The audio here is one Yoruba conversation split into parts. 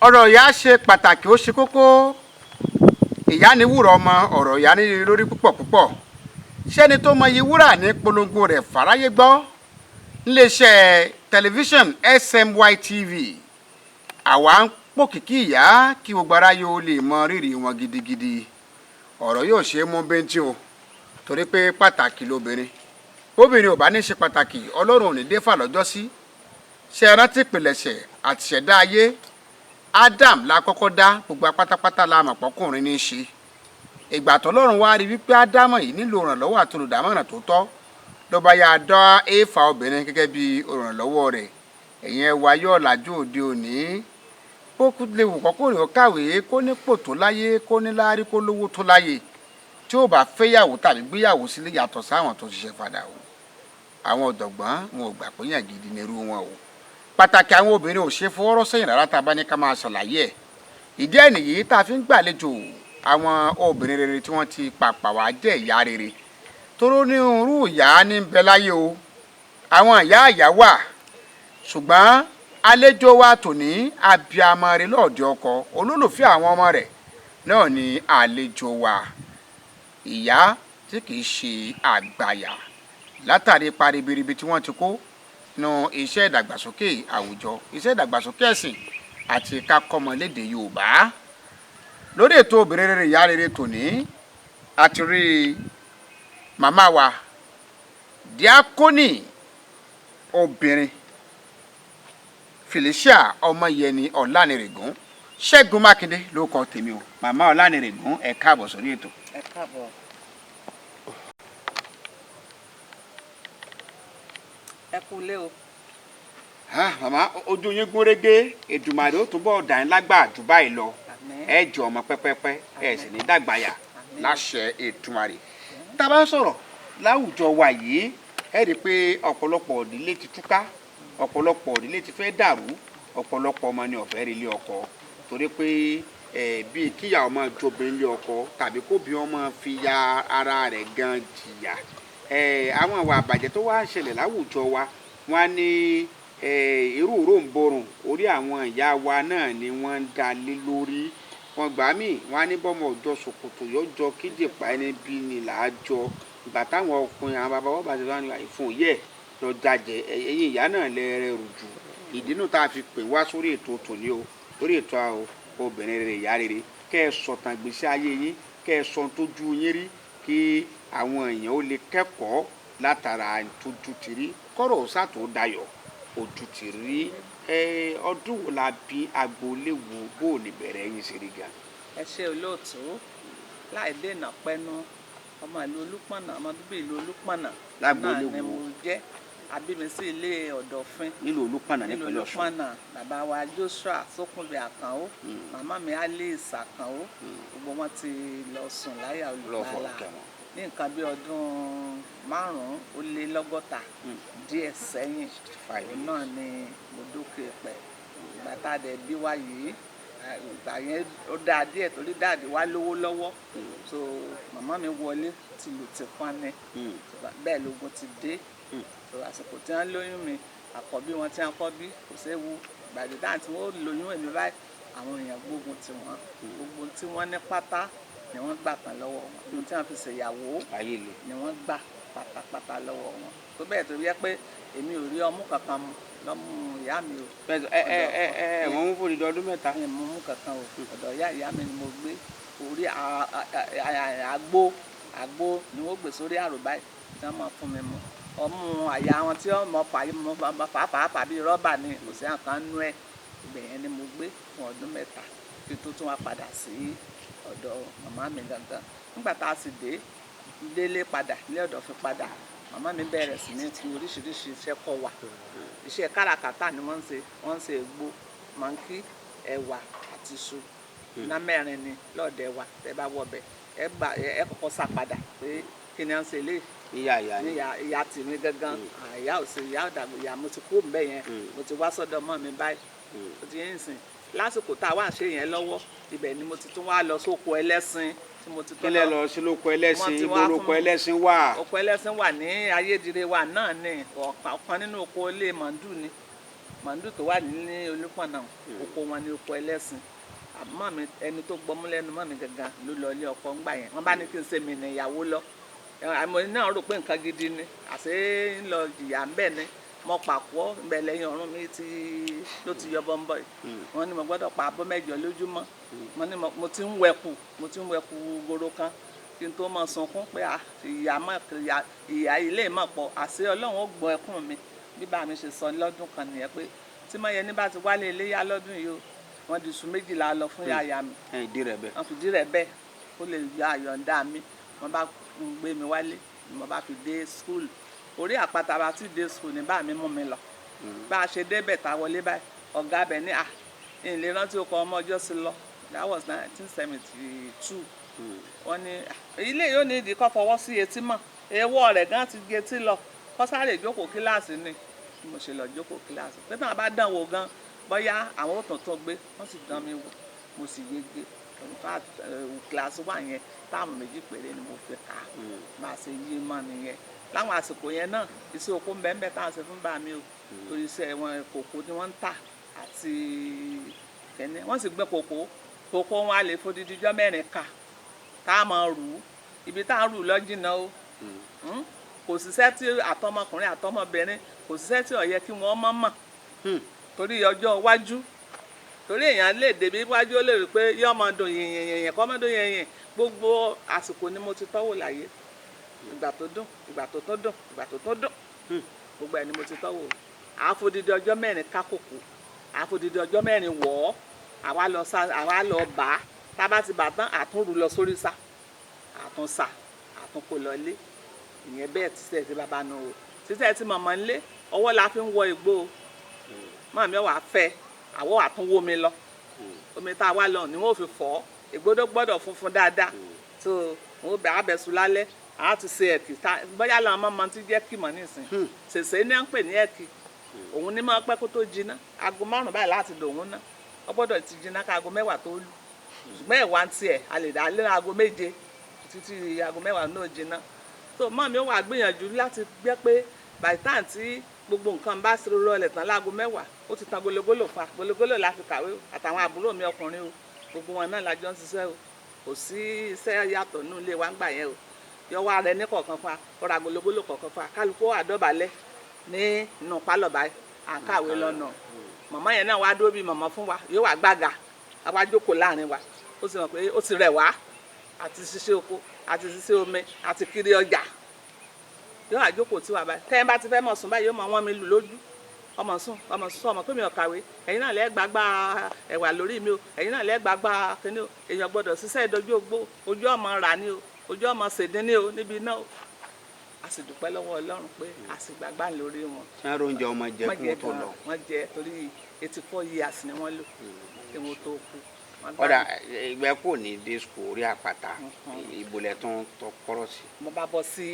Ọ̀rọ̀ ìyá ṣe pàtàkì, ó ṣe kókó. Ìyá ni wúrà ọmọ. Ọ̀rọ̀ ìyá ní lórí púpọ̀ púpọ̀. Ṣẹ́ni tó mọyì wúrà ní polongo rẹ̀ fáráyé gbọ́. Níléeṣẹ́ tẹlifíṣàn SMY TV, àwa ń pòkìkí ìyá kí gbogbo aráyé ó lè mọ rírì wọn gidigidi. Ọ̀rọ̀ yóò ṣe é mú bẹ́ńtì o, torí pé pàtàkì lobìnrin. Bóbìnrin ò bá ní ṣe pàtàkì, Ọlọ́run ò ní dé fà lọ́jọ́ sí. Ṣe rántí ìpìlẹ̀ṣẹ̀ àtìṣẹ̀dá ayé? Adam la kọ́kọ́ dá. Gbogbo apátápátá la mọ̀ pọ́kùnrin ní í ṣe. Ìgbà tọ́lọ́run wá rí wípé Ádámọ̀ yìí nílò ìrànlọ́wọ́ àti olùdámọ̀ràn tó tọ́, ló bá yá dá Éfà obìnrin gẹ́gẹ́ bí olùrànlọ́wọ́ rẹ̀. Ẹ̀yìn ẹwà yóò làjú òde òní. Bó lè wù kọ́kùnrin ó kàwé, kó nípò tó láyé, kó ní láárí, kó lówó tó láyé, tí ó bá fẹ́yàwó tàbí gbéyàwó sílé, yàtọ̀ sáwọn tó ṣiṣẹ́ fadà o, àwọn ọ̀jọ̀gbọ́n wọn ò gbà pé yàn gidi ní irú wọn o. Pàtàkì àwọn obìnrin ò ṣe fọwọ́rọ́ sẹ́yìn rárá tá a bá ní ká máa ṣàlàyé ẹ̀. Ìdí ẹ̀ nìyí tá a fi ń gbàlejò àwọn obìnrin rere tí wọ́n ti pàpà wá jẹ́ ìyá rere, toró ní irú ìyá ní bẹ láyé o. Àwọn ìyá ìyá wà, ṣùgbọ́n àlejò wa tòní, abiyamọ rẹ̀ lọ́ọ̀dẹ ọkọ, olólùfẹ́ àwọn ọmọ rẹ̀ náà ni àlejò wa, ìyá tí kìí ṣe àgbàyà látàrí ipa ribiribi tí wọ́n ti kó nínú iṣẹ́ ìdàgbàsókè àwùjọ, iṣẹ́ ìdàgbàsókè ẹ̀sìn àti kakọ́mọlédè Yorùbá. Lórí ètò Obìnrin Rere Ìyá Rere tòní, àti rí màmá wa, díákónì obìnrin Felicia Ọmọyẹni Ọlánìrègún. Ṣẹ́gun Mákindé ló kọ tèmi o. Màmá Ọlánìrègún, ẹ káàbọ̀ sórí ètò. Ẹ káàbọ̀. Ẹ kú ilé o. Màmá, ojú yín gún régé. Èdùmàrè ó túbọ̀ dà yín lágbà jù báyìí lọ. Àmín. Ẹ jẹ ọmọ pẹ́pẹ́pẹ́, ẹ sì ní dàgbàyà. Àmín. Láṣẹ Èdùmàrè. Tá a bá ń sọ̀rọ̀ láwùjọ wa yìí, ẹ rí i pé ọ̀pọ̀lọpọ̀ ìdílé ti túká, ọ̀pọ̀lọpọ̀ ìdílé ti fẹ́ dàrú, ọ̀pọ̀lọpọ̀ ọmọ ni ọ̀fẹ́ rí ilé ọkọ, torí pé ẹ bíi kíyà ọmọ jobìnrin ilé ọkọ tàbí kóbi ọmọ fi ya ara rẹ̀ gan jìyà. Ẹ àwọn ìwà àbàjẹ́ tó wá ń ṣẹlẹ̀ láwùjọ wa, wọ́n á ní ẹ irú òróǹborùn orí àwọn ìyá wa náà ni wọ́n ń dá lé lórí wọn. Gbà mí, wọn á ní bọ́mọ ọjọ́ ṣòkòtò yọjọ́ kíjìpá ẹni bí ni làájọ. Ìgbà táwọn ọkùnrin, àwọn bàbá wọn bá ti wá ní àìfún yẹ lọ jàjẹ, ẹ̀yin ìyá náà lẹ rẹrù jù. Ìdínú tá a fi pè wá sórí ètò tòní o, lórí ètò Obìnrin Rere Ìyá Rere, kẹ́ ẹ sọ̀tàn gbèsè ayé yín, kẹ́ ẹ sọ ohun tójú yín rí, kí àwọn èèyàn ó lè kẹ́kọ̀ọ́ látara tójú ti rí, kọ́rọ̀ sàtò dayọ̀ ojú ti rí. Ẹ ọdún wo la bí? Agboolé wo? Bó o ní bẹ̀rẹ̀ yín ṣe rí gan? Ẹ ṣe, olóòtú. Láì dènà pẹ́nu, ọmọ ìlú Olúpọ̀nà, ọmọ bíbí ìlú Olúpọ̀nà Lágboolé náà ni wo? mo jẹ́. Àbí mi sí ilé Ọ̀dọ̀fin. Nílùú Olúpọ̀nà, nílùú nípínlẹ̀ Ọ̀ṣun. Olúpọ̀nà. Bàbá wa Joshua Sókúnbi Àkànó, màmá mi Alice Àkànó, gbogbo wọn ti lọ sùn láyà lọ fọ Olùgbàlà kẹwọn ní nǹkan bí ọdún 65 díẹ̀ sẹ́yìn. 5. Òun náà ni mo dókè pẹ̀. Ìgbà tá a dẹ̀ bí wa yìí, ìgbà yẹn ó dáa díẹ̀ torí daddy wa lówó lọ́wọ́. So màmá mi wọlé tìlù tìpọn ni, bẹ́ẹ̀ lógun ti dé. So àsìkò tí wọ́n lóyún mi, àkọ́bí wọn tí wọ́n kọ́ bí, kò séwu. Gbàdé dáhùn tí wọ́n lóyún èmi báyìí, àwọn èèyàn gbógun tì wọ́n. Gbogbo tí wọ́n ní pátá ni wọ́n gbà tán lọ́wọ́ wọn. Gbogbo tí wọ́n fi ṣèyàwó ayé le ni wọ́n gbà pátápátá lọ́wọ́ wọn. Tó bẹ́ẹ̀ tó yẹ pé èmi ò rí ọmú kankan mu lọ́mú ìyá mi o. Bẹ́ẹ̀ ẹ ẹ ẹ ẹ wọ́n ń fòdìdí ọdún 3. Mi mú mú kankan o. Ọ̀dọ̀ ìyá ìyá mi ni mo gbé. Orí àgbo àgbo ni wọ́n gbé sórí àrò báyìí tí wọ́n máa fún mi mu. Ọmú àyà wọn tí wọ́n mọ fà fà fà fà bíi rọ́bà ni, kò sí àkàn nú ẹ̀. Ibẹ̀ yẹn ni mo gbé fún ọdún 3 kí n tó tún wá padà sí ọ̀dọ̀ màmá mi gangan. Nígbà tá a sì dé délé padà ní ọ̀dọ̀ fi padà, màmá mi bẹ̀rẹ̀ sí ní fi oríṣiríṣi iṣẹ́ kọ́ wa. Iṣẹ́ káràkátà ni wọ́n ń ṣe. Wọ́n ń ṣe ègbò, mọ̀nkí, ẹ̀wà àti iṣu. Iná mẹ́rin ni lọ́ọ̀dẹ̀ wa. Tẹ́ bá wọbẹ̀, ẹ gbà ẹ kọ́kọ́ sá padà pé kí ni à ń ṣe lé ìyá ìyá ní ni. Ìyá ìyá tèmi gangan, ìyá ò sí, ìyá ò dàgbà. Ìyá mo ti kú mbẹ yẹn. Mo ti wá sọ́dọ̀ mọ́ mi báyìí. Ó ti yẹn sìn. Lásìkò tá a wá ń ṣe yẹn lọ́wọ́, ibẹ̀ ni mo ti tún wá lọ sóko ẹlẹ́sìn tí mo ti tún Kílẹ̀ lọ sí lóko ẹlẹ́sìn? Wọ́n ti Ibo wá lóko ẹlẹ́sìn wà? Oko ẹlẹ́sìn wà ní Ayédire wa náà ní ọ̀kan nínú oko ilé mọ̀ndú ni. Màndù tó wà ní Olúpọ̀nà, oko wọn ní oko ẹlẹ́sìn. Àmọ́ mi, ẹni tó gbọmú lẹ́nu mọ́ mi gangan ló lọ ilé ọkọ ńgbà yẹn. Wọ́n bá ní kí n ṣe mi ní ìyàwó lọ. Àmọ́ náà rò pé nǹkan gidi ni, àṣé ń lọ jìyà ń bẹ̀ ni. Mo pàkọ́ ńbẹ lẹ́yìn ọ̀run mi tí ló ti yọ bọ́ńbọ́ yìí. Wọ́n ní mo gbọ́dọ̀ pa abọ́ 8 lójúmọ́. Wọ́n ní mo ti ń wẹ̀kù, mo ti ń wẹ̀kù goro kan kí n tó máa sunkún pé à, ìyá mọ̀, ìyá ilé mọ̀ pọ̀. Àṣé Ọlọ́run ó gbọ́ ẹkún mi. Bí bá mi ṣe sọ lọ́dún kan nìyẹn pé tí Mọ́yẹní bá ti wálé iléyá lọ́dún yìí o, wọ́n di iṣu 12 lọ fún yàyà mi. Ẹ ìdí rẹ̀ bẹ́ẹ̀. Wọ́n fi ìdí rẹ̀ bẹ́ẹ̀ kó lè yọ àyọ̀ǹda mi. Wọ́n bá gbé mi wálé ni mo bá fi dé school. Orí àpáta bá ti dé school ní bá mi mú mi lọ. Bá a ṣe débẹ̀ tá a wọlé báyìí, ọ̀gá abẹ ní à ń lè rántí ọkọ̀ ọmọ ọjọ́ sí lọ. That was 1972. Wọ́n ní ilé yóò ní ìdí kọ́ fọwọ́ sí etí mọ̀, ewọ́ rẹ̀ gan ti gé etí lọ, kọ́ sáré jókòó kíláàsì ni. Bí mo ṣe lọ jókòó kíláàsì pé táwọn bá dán wò gan bóyá àwọn ò tún tún gbé, wọ́n sì dán mi wò, mo sì yege. In fact, kíláàsì wà yẹn, táàmù 2 péré ni mo fi kà á. Máa ṣe yí mọ́ nìyẹn. Láwọn àsìkò yẹn náà, iṣẹ́ oko ń bẹ́ẹ̀ bẹ́ẹ̀ táwọn ṣe fún bá mi o, torí iṣẹ́ wọn kòkó ni wọ́n ń tà àti kẹ́ni wọ́n sì gbẹ́ kòkó. Kòkó wọn a lè fodidi ijọ́ 4 ká tá a máa rù ú. Ibi tá a rù lọ jìnnà o. Kò síṣẹ́ tí àtọmọkùnrin àtọmọbìnrin, kò síṣẹ́ tí ó yẹ kí wọ́n mọ̀ mọ̀ torí ọjọ́ iwájú, torí èèyàn lè débi iwájú, ó lè rí pé yọ́ máa dùn yìnyín yìnyín kọ́ máa dùn yìnyín. Gbogbo àsìkò ni mo ti tọ́wò láyé, ìgbà tó dùn, ìgbà tó tó dùn, ìgbà tó tó dùn, gbogbo ẹ̀ ni mo ti tọ́wò. Àfodidi ọjọ́ 4 ká kòkó, àfodidi ọjọ́ 4 wọ̀ ọ́, àwa lọ sa, àwa lọ bá a. Tá a bá ti bà tán, àtúnrù lọ sórí sa, àtúnṣà, àtúnkò lọlé. Ìyẹn bẹ́ẹ̀. Títẹ̀ tí bàbá nu o, títẹ̀ tí màmá ń lé, ọwọ́ la fi ń wọ ìgbó o. Màmí wàá fẹ́ àwọ̀, àtúnwó mi lọ. Omi tá a wá lọ ni wọ́n ò fi fọ́ ìgbódò, gbọ́dọ̀ funfun dáadáa tó wọ́n bẹ abẹ́sùn lálẹ́. A ti ṣe ẹ̀kì tá bóyá làwọn ọmọ ti jẹ́ kì mọ́ nísìn. Ṣèṣe ní à ń pè ní ẹ̀kì, òun ní máa pẹ́ kó tó jiná. Aago 5 báyìí láti dòun ná, ó gbọ́dọ̀ ti jiná ká aago 10 tó lù. Ṣùgbọ́n ẹ̀wà ń tiẹ̀, a lè dá lé aago 7 títí aago 10 náà jiná. Tó mọ́ mi ó wà gbìyànjú láti gbẹ́ pé by the time tí gbogbo nǹkan bá ṣe rọlẹ̀ tán láago 10, ó ti tan gologolo fa gologolo la fi kàwé o. Àtàwọn àbúrò mi ọkùnrin o, gbogbo wọn náà la jọ ń ṣiṣẹ́ o. Kò sí iṣẹ́ yàtọ̀ nínú ilé wa ń gbà yẹn o. Yọ wá rẹ ní kọ̀ọ̀kan fa, ó ra gologolo kọ̀ọ̀kan fa, kálukú àdọ́balẹ̀ ní inú pálọ̀ báyìí, à ń kàwé lọ́nà. Màmá yẹn náà wá dúró bí màmá fún wa, yóò wá gbága, a wá jókòó láàrin wa. Ó sì mọ̀ pé ó ti rẹ̀ wá, àti ṣiṣẹ́ oko, àti ṣiṣẹ́ omi, àti kiri ọjà. Yóò wá jókòó tí wà báyìí. Tẹ́ ẹ bá ti fẹ́ mọ̀ sùn báyìí, yóò mọ̀ wọ́n mi lù lójú. Ọmọ sùn, ọmọ sùn, ọmọ pé mi ò kàwé, ẹ̀yin náà lẹ́ẹ̀ gbàgbà ẹ̀wà lórí mi o, ẹ̀yin náà lẹ́ẹ̀ gbàgbà kíní o. Èèyàn gbọ́dọ̀ ṣiṣẹ́ ìdọ́jú ogbó, ojú ọmọ rà ní o, ojú ọmọ ṣèdín ní o níbi iná o. A sì dúpẹ́ lọ́wọ́ Ọlọ́run pé a sì gbàgbà lórí wọn. Ṣé wọ́n oúnjẹ ọmọ jẹ Wọ́n kí jẹ wọ́n tó gan, lọ? Wọ́n jẹ, torí 84 years ni wọ́n lò kí wọ́n tó kú. Wọ́n Ọ̀dà gbádùn. ìgbẹ́ kò ní dé school orí àpáta, ìbòlẹ̀ tó ń tọ kọ́rọ̀ sí? Mo bá bọ́ sí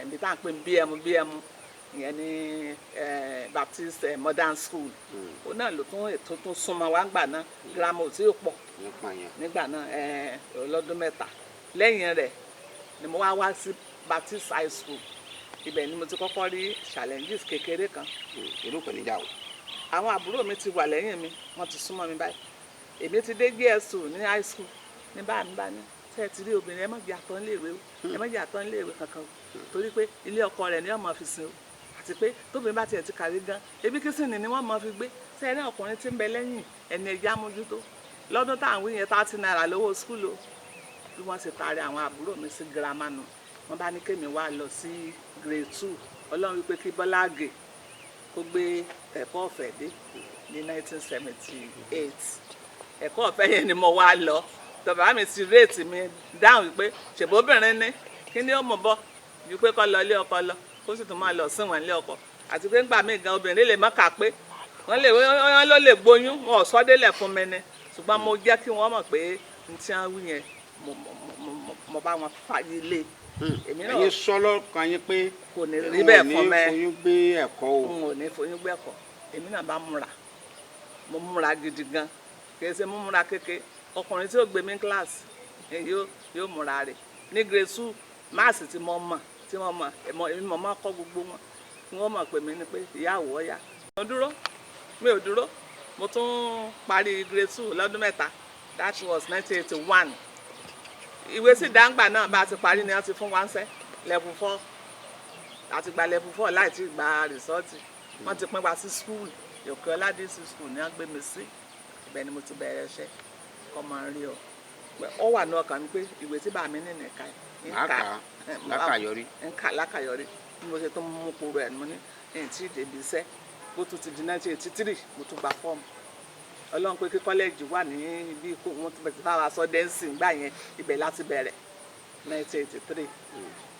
ibi tá à ń pè ní BM BM ìyẹn ní Baptist Modern School. Ó náà ló tún ètò tó súnmọ́ wa ńgbà náà, girama ò tí ì pọ̀ nípa yẹn. Nígbà náà, ọlọ́dún 3 lẹ́yìn rẹ̀ ni mo wá wá sí Baptist High School. Ibẹ̀ ni mo ti kọ́kọ́ rí challenges kékeré kan. Irú ìpèníjà o? Àwọn àbúrò mi ti wà lẹ́yìn mi, wọ́n ti súnmọ́ mi báyìí. Èmi ti dé JS2 ní high school ní bá mi bá ní ṣe é ti rí obìnrin, ẹ má jẹ́ àtọ́ níléèwé o, ẹ má jẹ́ àtọ́ níléèwé kankan o, torí pé ilé ọkọ rẹ̀ ni wọ́n máa fi sin o, àti pé tóbìnrin bá tiẹ̀ ti kàwé gan, ebi kìsìnì ni wọ́n máa fi gbé ṣe é ní ọkùnrin tí ń bẹ lẹ́yìn ẹni ẹja mójútó. Lọ́dún tá à ń wí yẹn, ₦30 lówó school o. Bí wọ́n ṣe taari àwọn àbúrò mi sí girama nù, wọ́n bá ní kémi wá lọ sí grade 2. Ọlọ́run wípé kí Bọ́lá Àgè kó gbé ẹ̀kọ́ ọ̀fẹ́ dé ní 1978. Ẹ̀kọ́ ọ̀fẹ́ yẹn ni mo wá lọ. Bàbá mi ti rate mi dáhùn wípé ṣèbóbìnrin ní kí ni ó mọ̀ bọ́ ju pé kó lọ ilé ọkọ lọ, kó sì tún máa lọ sí wọn ilé ọkọ, àti pé ńgbà míì gan obìnrin lè má kà pé wọ́n lè wọ́n ló lè gbóyún. Wọn ò sọ délẹ̀ fún mi ni, ṣùgbọ́n mo jẹ́ kí wọ́n mọ̀ pé n tí wọ́n wí yẹn, mo bá wọn fàyè lé èmi náà. Ẹ̀yin sọ lọ́kàn yín pé Kò ní rí bẹ́ẹ̀ fún mi. N ò ní foyún gbé ẹ̀kọ́ o. N ò ní foyún gbẹ́kọ̀. Èmi náà bá múra, mo múra gidi gan, kì í ṣe mú múra kéke. Ọkùnrin tí ó gbé mi ní kíláàsì yóò múra rẹ̀ ní grade 2. Maths tí mo mọ̀, tí mo mọ̀, èmi mọ̀ máa kọ́ gbogbo wọn tí wọ́n mọ̀ pé mi ni pé ìyá àwọ̀ ọ̀yà. Mo dúró. Mi ò dúró, mo tún parí grade 2 lọ́dún 3. That was 1981. Ìwé sì dáńgbà náà, bá a ti parí ni wọ́n ti fún wa ń sẹ́ level 4. Àti gba level 4 láì tí gba result, wọ́n ti pín wa sí school. Òkè Ọládìsí school ni wọ́n gbé mi sí. Ibẹ̀ ni mo ti bẹ̀rẹ̀ iṣẹ́. Kọ́ máa ń rí ọ, ó wà ní ọkàn mi pé ìwé tí bàá mi ní nìka ń Màá kà á lákàyọrí. Ń kà lákàyọrí. Bí mo ṣe tó mú kúrò ẹ̀ ni mo ní ẹ̀yìn tí ìdèbí iṣẹ́ bó tún ti di 1983, mo tún gba fọ́ọ̀mù. Ọlọ́run pé kí kọ́lẹ́ẹ̀jì wà ní ibi kó wọ́n ti bẹ̀rẹ̀ bá wa sọ dẹ́nsì gbà yẹn. Ibẹ̀ láti bẹ̀rẹ̀ 1983.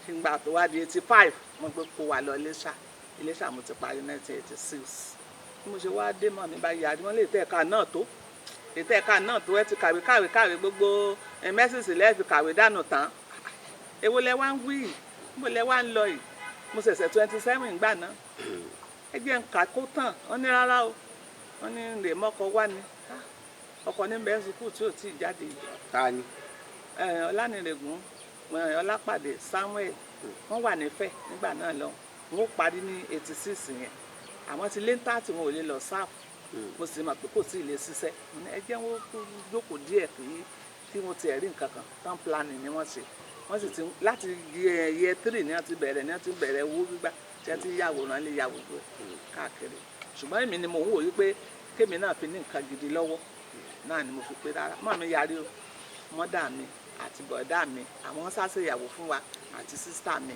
Nígbà tó wá di 85, wọ́n gbé kó wa lọ Iléṣà. Iléṣà mo ti parí 1986. Bí mo ṣe wá dé, mọ́ mi bá yàrá wọ́n lè tẹ̀ ẹ̀ka náà tó ètò ẹ̀ka náà tó ẹ ti kàwé kàwé kàwé, gbogbo mẹ́sìsì lẹ́ẹ̀fi kàwé dànù tán. Èwo lẹ wá ń wí yìí? Níbo lẹ wá ń lọ yìí? Mo ṣẹ̀ṣẹ̀ 27 gbà náà. Ẹ jẹ́ n kà kó tán. Wọ́n ní rárá o, wọ́n ní lè mọ́kọ wá ni. Ah, ọkọ ní bẹ́ẹ̀ sùkúù tí ò tí ì jáde yìí. Ta ni? Ọlánìrègún Ọlápàdé Samuel, wọ́n wà nífẹ̀ẹ́ nígbà náà lọ. Wọ́n ó parí ní 86 yẹn. Àwọn ti lé ń tààtì, wọn ò lè lọ sáàfù. Mo sì mọ̀ pé kò tí ì lè ṣiṣẹ́. Mo ní ẹ jẹ́ wọ́n kú jókòó díẹ̀ kí wọ́n tiẹ̀ rí nǹkan kan. Town planning ni wọ́n ṣe. Wọ́n sì ti láti year 3 ní wọ́n ti bẹ̀rẹ̀ owó gbígbà tí wọ́n ti yàwòrán lè yàwòrán káàkiri. Ṣùgbọ́n èmi ni mò ń wò yí pé kémi náà fi ní nǹkan gidi lọ́wọ́ náà ni mo fi pé rárá. Mọ́ mi yarí o. Mọ́dà mi àti bọ̀dá mi, àwọn sáṣẹ ìyàwó fún wa, àti sister mi,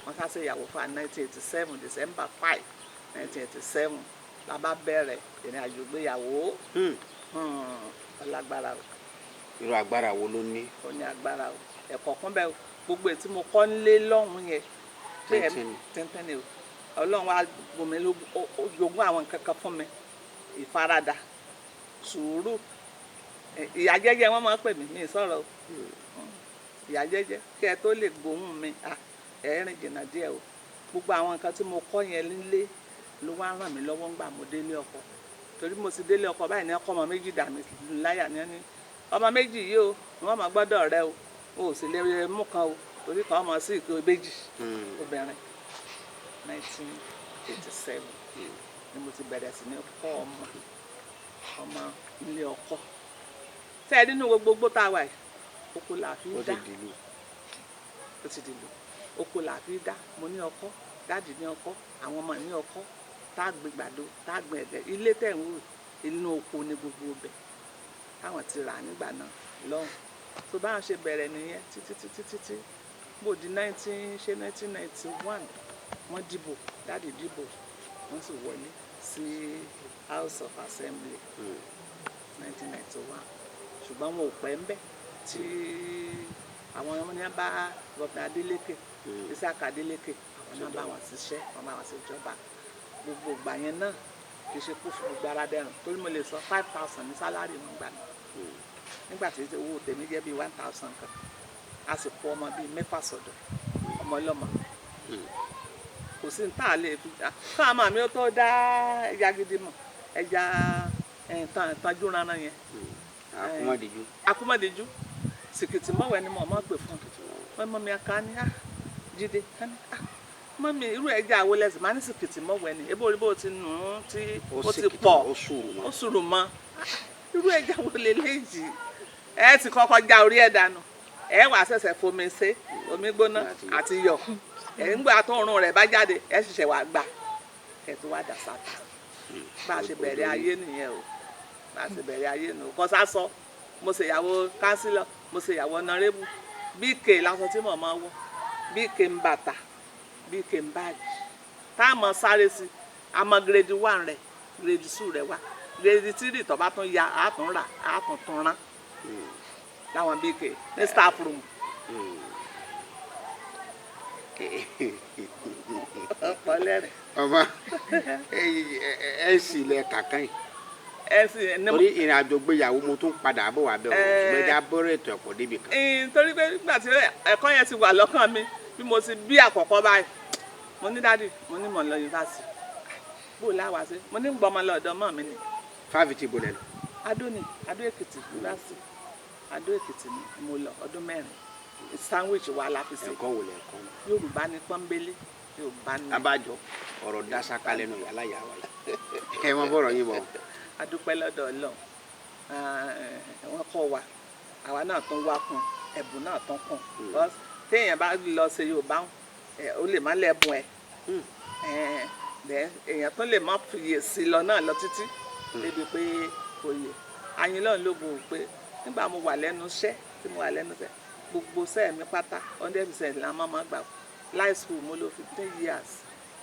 wọ́n sáṣẹ ìyàwó fún wa 1987, December 5, 1987 la bá bẹ̀rẹ̀ ìrìn àjò ìgbéyàwó. Ọlágbára o. Irú agbára wo ló ní? Ó ní agbára o. Ẹ̀kọ́ kún bẹ́ẹ̀ o. Gbogbo èyí tí mo kọ́ nílé lọ́hùn yẹn pé ẹ̀ Tẹ́ntẹ́n ni. Tẹ́ntẹ́n ni o. Ọlọ́run wa bomi ló ó jogún àwọn nǹkan kan fún mi: ìfaradà, sùúrù. Ìyá jẹ́jẹ́ wọ́n máa ń pè mí. Mi ì sọ̀rọ̀ o. Ìyá jẹ́jẹ́, kí ẹ tó lè gbóhùn mi, ẹ rìn jìnnà díẹ̀ o. Gbogbo àwọn nǹkan tí mo kọ́ yẹn nílé ló wá ràn mí lọ́wọ́ ńgbà mo délé ọkọ, torí mo ti délé ọkọ báyìí ní ọkọ ọmọ méjì dà mí láyà ní ẹni ọmọ méjì yìí o, ni wọ́n máa gbọ́dọ̀ rẹ o, o ò sì lè mú kan o, torí kan ọmọ sí ìpè méjì obìnrin. 1987 ni mo ti bẹ̀rẹ̀ sí ní kọ́ ọmọ ọmọ nílé ọkọ. Tẹ́ ẹ nínú gbogbo tá a wà yìí, oko là fi Ó ti dá. dìlù. Ó ti dìlù. Oko là fi dá. Mo ní ọkọ, daddy ní ọkọ, àwọn ọmọ ní ọkọ, tá a gbin gbàdo, tá a gbin ẹ̀gẹ́. Ilé tẹ̀ ń wò, inú oko ní gbogbo ibẹ̀ táwọn ti rà nígbà náà lọ́hùn. Tó báwọn ṣe bẹ̀rẹ̀ nìyẹn títí títí títí bó di nineteen ṣe 1991, wọ́n dìbò, daddy dìbò, wọ́n sì wọlé sí House of Assembly 1991. Ṣùgbọ́n wọn ò pẹ́ ń bẹ̀ tí àwọn ọmọ ní bá Gómìnà Adeleke, Isiaka Adeleke, àwọn náà bá wọn ṣiṣẹ́, wọn bá wọn ṣèjọba. Gbogbo ìgbà yẹn náà, kì í ṣe kó fún gbogbo ara dẹrùn, torí mo lè sọ 5,000 ní salary wọn gbà náà, nígbà tí owó tèmi jẹ́ bíi 1,000 kan. A sì kó ọmọ bíi mẹ́fà sọ̀dọ̀ ọmọ ọlọ́mọ. Kò sí ní tá a lè fi káwọn ọmọ mi ó tó dá ẹja gidi mọ̀, ẹja tanjú rárá yẹn. Àkúmọ̀dìjú. Akúmọ̀déjú sìkìtì mọ̀wẹ́ ni mo mọ̀ pé fún wọn. Mọ̀ mi ká ní Jíde ká ní mọ̀ mi irú ẹja àwo lẹ́sìn máa ní sìkìtì mọ̀wẹ́ ni ebó orí bó ti nù ún tí ó ti sìkìtì, pọ̀. Ó sùúrù mọ́. Ó sùúrù mọ́. Irú ẹja wo leléyìí? Ẹ ti kọ́kọ́ já orí ẹ̀ dànù, ẹ wàá ṣẹ̀ṣẹ̀ fomi ṣe omi gbóná àti iyọ̀. Ẹ ń gbà tó òórùn rẹ̀ bá jáde, ẹ ṣẹ̀ṣẹ̀ wàá gbà kẹ́ tó wá dà sáta. Bá a ṣe bẹ̀rẹ̀ ayé nìyẹn o. Bá a ṣe bẹ̀rẹ̀ ayé nù kọ́sá sọ. Mo ṣe ìyàwó councillor, mo ṣe ìyàwó honourable. BK lásán tí mo máa wọ, BK ń bàtà, BK ń báàgì tá a mọ sáré sí. A mọ grade 1 rẹ̀, grade 2 rẹ̀ wá, grade 3 tó bá tún ya, á tún rà, á tún tún rán láwọn BK ní staff room. Ọ̀pọ̀ lẹ́rìn. Ọmọ ẹ sì lẹ kàkán yìí. Ẹ sì ní. Torí ìrìn àjò gbéyàwó, mo tún padà bọ̀ wá bẹ̀ wọ́n, ṣùgbọ́n ẹja bọ́rọ̀ ètò ẹ̀kọ́ débi kan. Torí pé nígbà tí ẹ̀kọ́ yẹn ti wà lọ́kàn mi, bí mo ti bí àkọ́kọ́ báyìí, mo ní daddy, mo ní mò ń lọ yunifásitì. Bó láwa ṣe, mo ní gbọ́mọ lọ́dọ̀ mọ́ mi ni. Fáfitì bolẹ̀ lọ? Adó ni, Adó Èkìtì Yunifásitì. Adó Èkìtì ni mo lọ ọdún 4. Sandwich wa la fi ṣe. Ẹ̀kọ́ wò lẹ̀kọ́? Yorùbá ní pọ́nbélé. Yorùbá ni. Abájọ ọ̀rọ̀ dásáká lẹ́nu yàrá ìyá wa yìí, ẹ mọ bọ̀rọ̀ yín bọ̀. A dúpẹ́ lọ́dọ̀ Ọlọ́run. Wọ́n kọ́ wa, àwa náà tún wá kún, ẹ̀bùn náà tún kún. Because téèyàn bá lọ ṣe Yorùbá, ó lè má lẹ́bùn ẹ̀. Then èèyàn tún lè má fiyè sí lọ náà lọ títí débi pé kò yẹ ayinlọ́run ló gbòó pé nígbà mo wà lẹ́nu iṣẹ́ tí mo wà lẹ́nu iṣẹ́, gbogbo iṣẹ́ mi pátá, 100% la máa gbà. High school mo lò 15 years,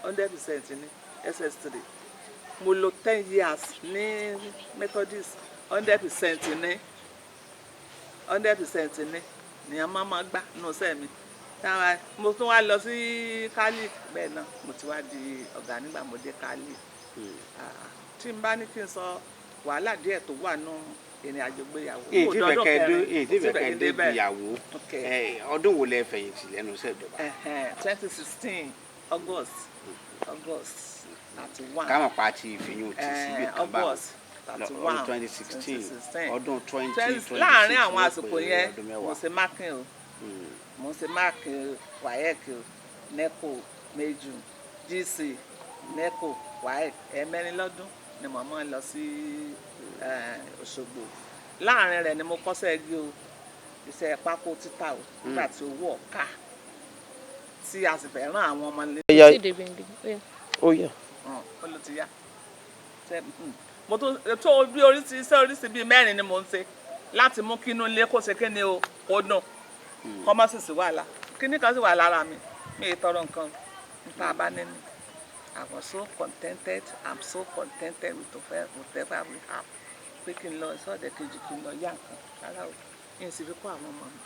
100% ní. SS3 mo lò 10 years ní Methodist, 100% ní, 100% ní a máa gbà nínú iṣẹ́ mi. Táwa mo tún wá lọ sí Catholic, bẹ́ẹ̀ náà mo ti wá di ọ̀gá nígbà mo dé Catholic. Tí n bá ní kí n sọ wàhálà díẹ̀ tó wà nù ìrìn àjò gbéyàwó. Èyí tí fẹ́ kẹ́ dé, èyí tí fẹ́ kẹ́ dé ìyàwó. Okay. Ọdún wo lẹ fẹ̀yìntì lẹ́nu iṣẹ́ ìjọba? 2016 August 31. Káwọn pa ti ìfìyún tì síbi kan bá August 31. Ọdún 2016, ọdún 2026. Láàárín àwọn àsìkò yẹn, ọdún mo 10. ṣe marking o, mo ṣe mark WAEC o, NECO, May, June, GC, NECO, WAEC. 4 lọ́dún ni mo máa ń lọ sí Òṣogbo. Láàárín rẹ̀ ni mo kọ́ṣẹ́ igi o, iṣẹ́ pákó títà o, nígbà tí owó ọ̀ka tí a sì fẹ́ rán àwọn ọmọ ní. Yá. Tí dèbè ń bí. Ó yá. Ó yá. Ó ló ti yá. Mo tó tó bí oríṣi iṣẹ́, oríṣi bíi mẹ́rin ni mo ń ṣe láti mú kí inú ilé kó ṣe kí ni o, kó dùn, kọ́ mọ́ sì sí wàhálà. Kíní kan sì wà lára mi, mi ì tọrọ nǹkan nípa bá nínú. I was so contented, I'm so contented with whatever we have, pé kí n lọ sọ́ọ̀dẹ̀ kejì, kí n lọ yá nǹkan, rárá o. Yín sì fi kọ́ àwọn ọmọ mi,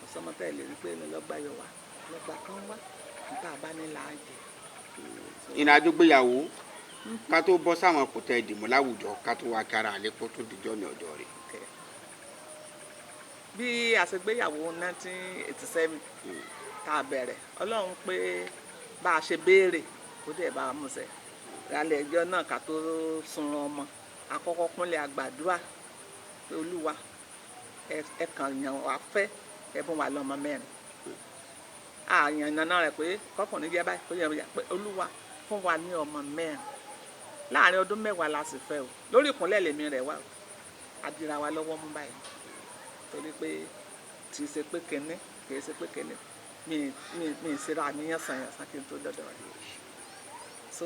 kò sọmọ tẹ́ ẹ lè rí pé lọ́gbà yọ wá lọ́gbà kan wá nípa bá ní là á jẹ. Ìrìn àjò gbéyàwó, ká tó bọ́ sáwọn kòtẹ́ ìdìmú láwùjọ, ká tó wá kára àlékún tó dijọ́ ní ọjọ́ rẹ̀. Okay. Bí a ṣe gbéyàwó 1987 tá a bẹ̀rẹ̀, Ọlọ́run pé bá a ṣe béèrè, ó dẹ̀ bá a mú ṣẹ. Lálẹ́ ẹjọ́ náà, ká tó sunrun ọmọ, àkọ́kọ́ kúnlẹ̀, àgbàdua pé Olúwa, ẹ kàn yàn wá fẹ́, ẹ bùn wá lọ́mọ mẹ́rin. Àyàn nàna rẹ̀ pé kọkùnrin jẹ́ báyìí, kó yẹ pé Olúwa fún wa ní ọmọ mẹ́rin láàrin ọdún 10 la sì fẹ́ o. Lórí ìkúnlẹ̀ lèmi rẹ̀ wá o, adira wa lọ́wọ́ mú báyìí, torí pé kì í ṣe pé kinní, kì í ṣe pé kinní, mi ṣera mi yànsán yànsán kí n tó dọ́dọ̀ rẹ̀. So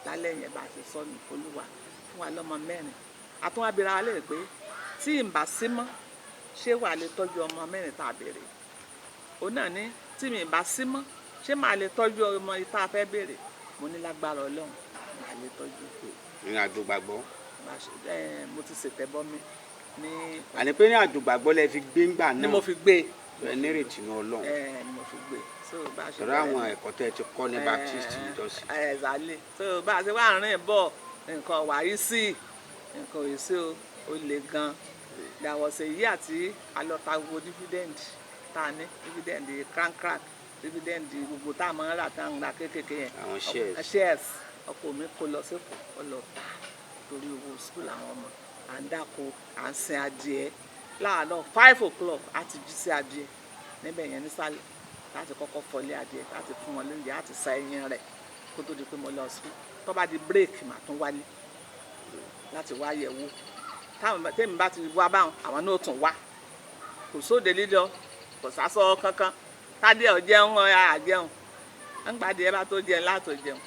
lálẹ́ yẹn, bá a ṣe sọ ní, Olúwa fún wa lọ́mọ mẹ́rin. Àtúnwá bira wa léèrè pé tí n bá sí mọ́, ṣé wàá lè tọ́jú ọmọ mẹ́rin tá a béèrè? Òun náà ní tí mi bá sí mọ́, ṣé màá lè tọ́jú ọmọ yìí tá a fẹ́ béèrè? Mo ní lágbára Ọlọ́run, màá lè tọ́jú. Ìrìn àjò gbàgbọ́. Mo ti ṣètẹ́bọmi ní. Àní pé ní àjò gbàgbọ́ lẹ fi gbé ńgbà náà. Ni mo fi gbé. Ẹ nírètí ní Ọlọ́run. Ẹ ni mo fi gbé. So bá a ṣe Tọ́lá àwọn ẹ̀kọ́ tẹ́ ẹ ti kọ́ ní Baptist ìjọsìn. Ẹ ẹ̀zálẹ̀. So bá a ṣe wá rìn bọ̀, nǹkan wàyí sí, nǹkan òyì sí o, ó le gan. There was a year tí a lọ ta gbogbo dividend tá a ní, dividend crank crack, dividend gbogbo tá a máa ń rà, tá a ń ra kéékèèké yẹn. Àwọn shares. Shares. Ọkọ mi kó lọ sípò, ó lọ tà torí owó school àwọn ọmọ. À ń dáko, à ń sin adìẹ. Láàárọ̀ 5 o'clock, a ti jí sí adìẹ níbẹ̀ yẹn nísàlẹ̀, láti kọ́kọ́ fọlé adìẹ, láti fún wọn lóúnjẹ, láti sa ẹyin rẹ̀ kó tó di pé mo lọ school. Tó bá di break, màá tún wálé láti wá yẹ̀ wò. Táwọn tèmi bá ti wá báwọn, àwọn náà tún wá. Kò sóde lílọ, kò sásọ kankan. Tádé ọ̀ jẹun, ọ̀ àjẹun ńgbà díẹ̀ bá tó jẹun látò jẹun.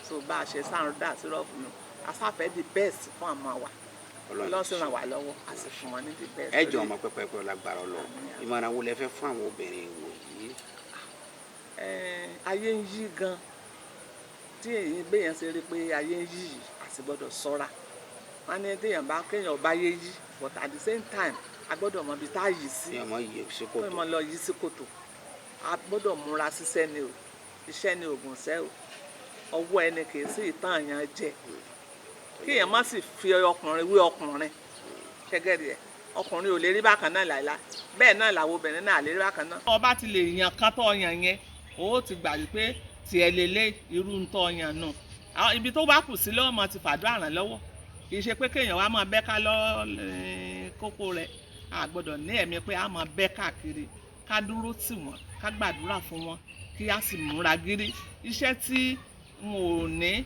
So bá a ṣe sáà dà sírọ́ọ̀fù nù, a sáfẹ́ the best fún àwọn wa. Ọlọ́run sì ràn wá lọ́wọ́, a sì fún wọn ní the best. Ẹ jọ ọmọ pẹpẹpẹ lágbára Ọlọ́run. Ìmọ̀ràn wo lẹ fẹ́ fún àwọn obìnrin wòyí? Ayé ń yí gan. Tí èyí béèyàn ṣe rí pé ayé ń yí yìí, a sì gbọ́dọ̀ ṣọ́ra. Wọ́n ní téèyàn bá kéèyàn bá yé yí, but at the same time, a gbọ́dọ̀ mọ ibi tá a yí sí. Ní ọmọ yìí sí kó kòtò. mọ lọ yí sí kòtò. A gbọ́dọ̀ múra síṣẹ́ ni o, iṣẹ́ ni oògùn ṣẹ́ o. Ọwọ́ ẹni kì í sí ìtàn yẹn jẹ. Kéèyàn má sì fi ọkùnrin wé ọkùnrin ṣẹgẹrì ẹ. Ọkùnrin ò lè rí bákan náà láìláì, bẹ́ẹ̀ náà làwọn obìnrin náà lè rí bákan náà. Ọba ti lè yan kán tó yan yẹn, ó ti gbà wípé tiẹ̀ lélẹ̀ irú ń tọ́ yan nù. Àwọn ibi tó bá kù sí lọ́wọ́ máa ti fàdúrà ràn lọ́wọ́. Kì í ṣe pé kéèyàn wá máa bẹ́ ká lọ́ kókó rẹ̀. A gbọ́dọ̀ ní ẹ̀mí pé a máa bẹ́ káàkiri. Ká dúró tì wọ́n, ká gbàdúrà fún wọn. Kí a sì múra gírí iṣẹ́ tí n ò ní.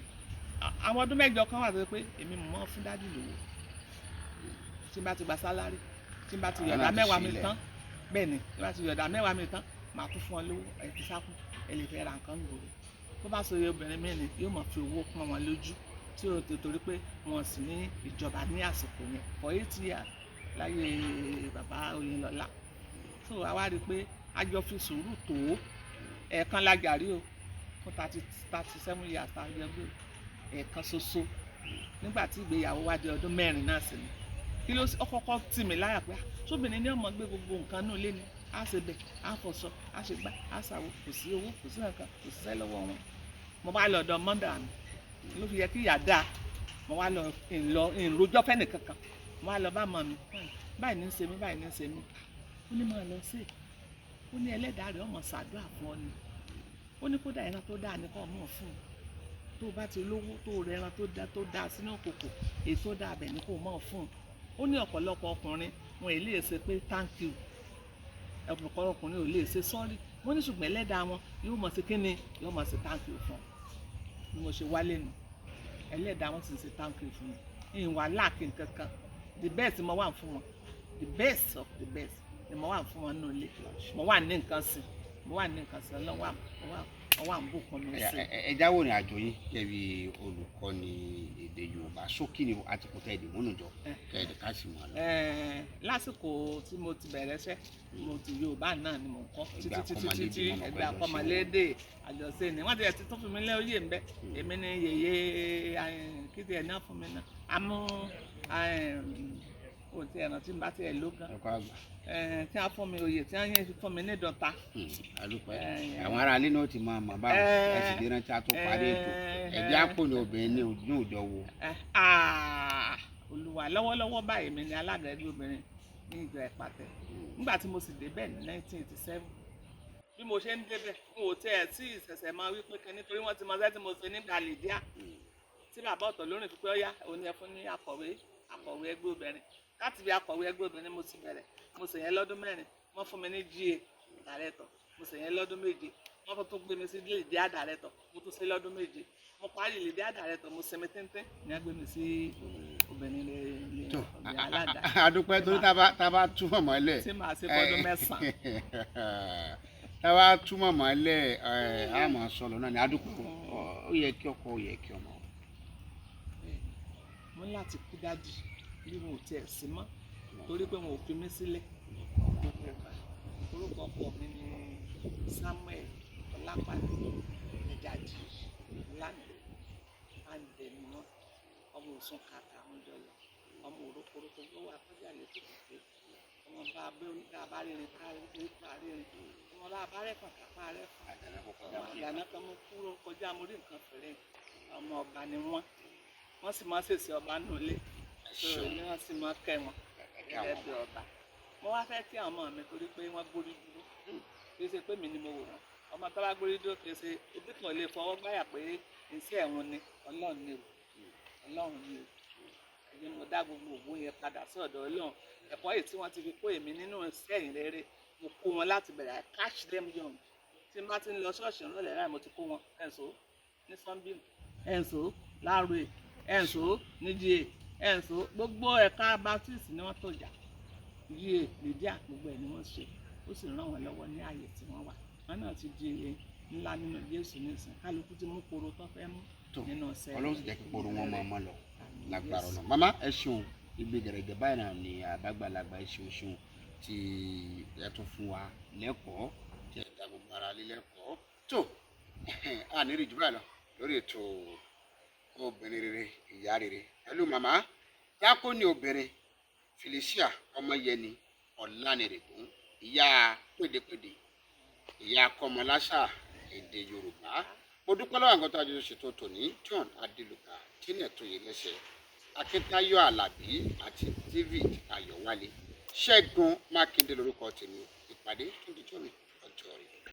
Àwọn ọdún 8 kan wà tó pé èmi mọ̀ fún daddy lówó tí n bá ti gba salary, tí n bá ti Àwọn yọ̀dá náà ti 10 mi sílẹ̀. tán. Bẹ́ẹ̀ ni, tí n bá ti yọ̀dá 10 mi tán, màá tún fún ọ lówó, ẹ fi sákùn, ẹ lè fẹ́ ra nǹkan gbòòrò. Tó bá sọ obìnrin mi ni yóò mọ̀ fi owó pọ́n wọn lójú tí ó ti torí pé wọn sì ní ìjọba ní àsìkò yẹn for 8 years láyé bàbá Oyinlọ́lá. So a wá rí i pé a jọ fi sùúrù tó. Ẹ̀ẹ̀kan la jàrí o fún 37 years tá a jọ gbé o. Ẹ̀ẹ̀kan ṣoṣo nígbà tí ìgbéyàwó wa di ọdún 4 náà sí ni. Kí ló ó kọ́kọ́ tì mí láyà pé, ah, sóbìnrin ní ọmọ gbé gbogbo nǹkan náà lé ni, á ṣe bẹ̀, á fọṣọ, á ṣe gbá, á ṣàwò, kò sí owó, kò sí nǹkan, kò síṣẹ́ lọ́wọ́ wọn. Mo bá lọ ọ̀dọ̀ mother mi, ló fi yẹ kí ìyá dáa. Mo wá lọ ìlọ ìrojọ́ fẹ́nì kankan. Mo wá lọ bá mọ̀ mi, báyìí ní í ṣe mí, báyìí ní í ṣe mí. Ó ní máa lọ sí, ó ní ẹlẹ́dàá rẹ̀ ọmọ ṣàdúrà fún ọ ni. Ó ní kódà ẹran tó dáa ní kó mọ̀ fún un. Tó o bá ti lówó tó o rẹ ẹran tó dáa, tó dáa sínú kòkò, èyí tó dáa bẹ̀ ní kó mọ̀ fún un. Ó ní ọ̀pọ̀lọpọ̀ ọkùnrin wọn ì lè ṣe pé thank you, ọ̀pọ̀lọpọ̀ ọkùnrin ò lè ṣe sorry. Wọ́n ní ṣùgbọ́n ẹlẹ́dàá wọn yóò mọ̀ sí kíni, yóò mọ̀ sí thank you fún ọ. Bí mo ṣe wálé nu, ẹlẹ́dàá wọn sì ń ṣe thank you fún mi. Ìwà láàkì nǹkan kan, the best mo wà fún wọn, the best of the best ni mo wà fún wọn nínú ilé. Mo wà ní nǹkan sí, mo wà ní nǹkan sí. Ọlọ́run wà, wọ́n wà ń bùkún mi sí. Ẹ jáwọ́ ní àjò yín gẹ́gẹ́ bí olùkọ́ni èdè Yorùbá ṣókí ni àti kò tẹ́ ẹ̀dì múnú jọ kẹ́ ẹ̀dì ká sì mọ̀ lọ. Lásìkò tí mo ti bẹ̀rẹ̀ iṣẹ́, mo ti Yorùbá náà ni mò ń kọ́ títí Ẹgbẹ́ títí akọ́mọlédè títí mọ̀ mọ̀ ẹgbẹ́ pẹ̀lú akọ́mọlédè àjọṣe ni wọ́n ti ẹ̀ ti tún fún mi lóyè ń bẹ́. Èmi ni yèyé kíti ẹ̀ náà fún mi náà àmú kò tí ẹ̀ rántí bá ti ẹ̀ ló gan. Ẹ̀kọ́ àgbà. Tí wọ́n fún mi oyè tí wọ́n yẹn fún mi ní dọ̀ta. Àdúpẹ́. Àwọn ará ilé náà ti máa mọ̀ báwọn ẹ sì dé rántí a tó parí ètò ẹ̀jẹ̀ àpò ní obìnrin ní ojú òjò wo. Olúwa, lọ́wọ́lọ́wọ́ báyìí mi ni alága ẹgbẹ́ obìnrin ní ìjọ Ìpàtẹ. Nígbà tí mo sì débẹ̀ ní 1987, bí mo ṣe ń débẹ̀, n ò tẹ́ ẹ̀ tí ìṣẹ̀ṣẹ̀ máa wí pé kan nítorí wọ́n ti mọ sẹ́ tí mo ṣe nígbà lìdíà tí bàbá ọ̀tọ̀ lórí fi pé ọ́yá òun yẹn fún ní akọ̀wé ẹgbẹ́ obìnrin. Láti bí akọ̀wé ẹgbẹ́ obìnrin mo ti bẹ̀rẹ̀, mo sì yẹn lọ́dún 4. Wọ́n fún mi ní GA director, mo sì yẹn lọ́dún 7. Wọ́n tún gbé mi sí lìdíà director, mo tún ṣe lọ́dún 7. Mo parí lìdíà director, mo sinmi tíntín ní wọ́n gbé mi sí obìnrin ní Tó obìnrin aládàá. Àdúpẹ́ torí tá a bá túmọ̀ mọ́lẹ̀ tí màá ṣe fọ́dún 9. Tá a bá túmọ̀ mọ́lẹ̀ á máa sọ lọ náà ni. Àdúpẹ́, ó yẹ kí ọkọ, ó yẹ kí ọmọ. Mo ní láti kí daddy bí mo ò tiẹ̀ sí mọ́ torí pé wọn ò fi mí sílẹ̀. Orúkọ ọkọ mi ni Samuel Ọlápàdé Ẹ̀jàjì Ọlánìrè àǹdẹ̀ ni wọ́n. Ọmọ òsùn kàkà àwọn jọlọ, ọmọ òrókòrókò ló wà kọjá létí kòkè, ọmọ bá a bá rírin ká rírin, ọmọ bá a bá rẹ̀ kàn kápá rẹ̀ fún ọmọ àgbàna kan. Mo kúrò kọjá, mo rí nǹkan fèrè. Ọmọ ọba ni wọ́n, wọ́n sì máa ń ṣèṣe ọba nù ilé so ní wọ́n sì máa kẹ́ wọn gẹ́gẹ́ bí ọba. Mo wá fẹ́ kí àwọn ọmọ mi torí pé wọ́n gbórí dúró. Kì í ṣe pé mi ni mo wò wọ́n. Ọmọ tó bá gbórí dúró, kì í ṣe òbí kan lè fọwọ́ gbáyà pé iṣẹ́ ẹ̀wọ̀n ni. Ọlọ́run ni o, Ọlọ́run ni o. Ẹ̀yin mo dá gbogbo ògùn yẹn padà sí ọ̀dọ̀ Ọlọ́run. Ẹ̀kọ́ yìí tí wọ́n ti fi kó èmi nínú iṣẹ́ ìrere, mo kó wọn láti bẹ̀rẹ̀. I catch them young. Tí n bá ti ń lọ ṣọ́ọ̀ṣì ńlọlẹ̀ láì, mo ti kó wọn ẹ̀ǹso ní sunday, ẹ̀ǹso láàrúẹ̀, ẹ̀ǹso ní GA, ẹ̀ǹso gbogbo ẹ̀ka Baptist ni wọ́n tó jà, GA, lìdíà, gbogbo ẹ̀ ni wọ́n ṣe. Ó sì ràn wọ́n lọ́wọ́ ní ààyè tí wọ́n wà. Wọ́n náà ti di ńlá nínú Jésù nísìn. Kálukú ti mú koro tó fẹ́ mú Tó nínú ọ̀sẹ̀. Ọlọ́run sì jẹ́ kí koro wọn máa mọ́ lọ lágbára ọ̀nà. Màmá, ẹ ṣeun. Ibi gẹ̀rẹ́gẹ̀ báyìí náà ni àbágbàlagbà. Ẹ ṣeun, ṣeun tí ẹ tún fún wa lẹ́kọ̀ọ́, tí ẹ dá gbogbo ara lé lẹ́kọ̀ọ́. Tó a ní rí jù báyìí lọ lórí ètò obìnrin rere, ìyá rere pẹ̀lú màmá Díákónì obìnrin Felicia Ọmọyẹni Ọlánìrègún, ìyá pédépédé, ìyá akọmọláṣà èdè Yorùbá. Mo dúpẹ́ lọ́wọ́ àwọn tó àjọṣe ṣètò tòní: John Adéluka, Tina Tóyè lẹ́sẹ̀, Akíntayọ̀ Alábí àti David Ayọ̀wálé. Ṣẹ́gun Mákindé lórúkọ tèmi. Ìpàdé tó di jọ́mi ọjọ́ rẹ̀.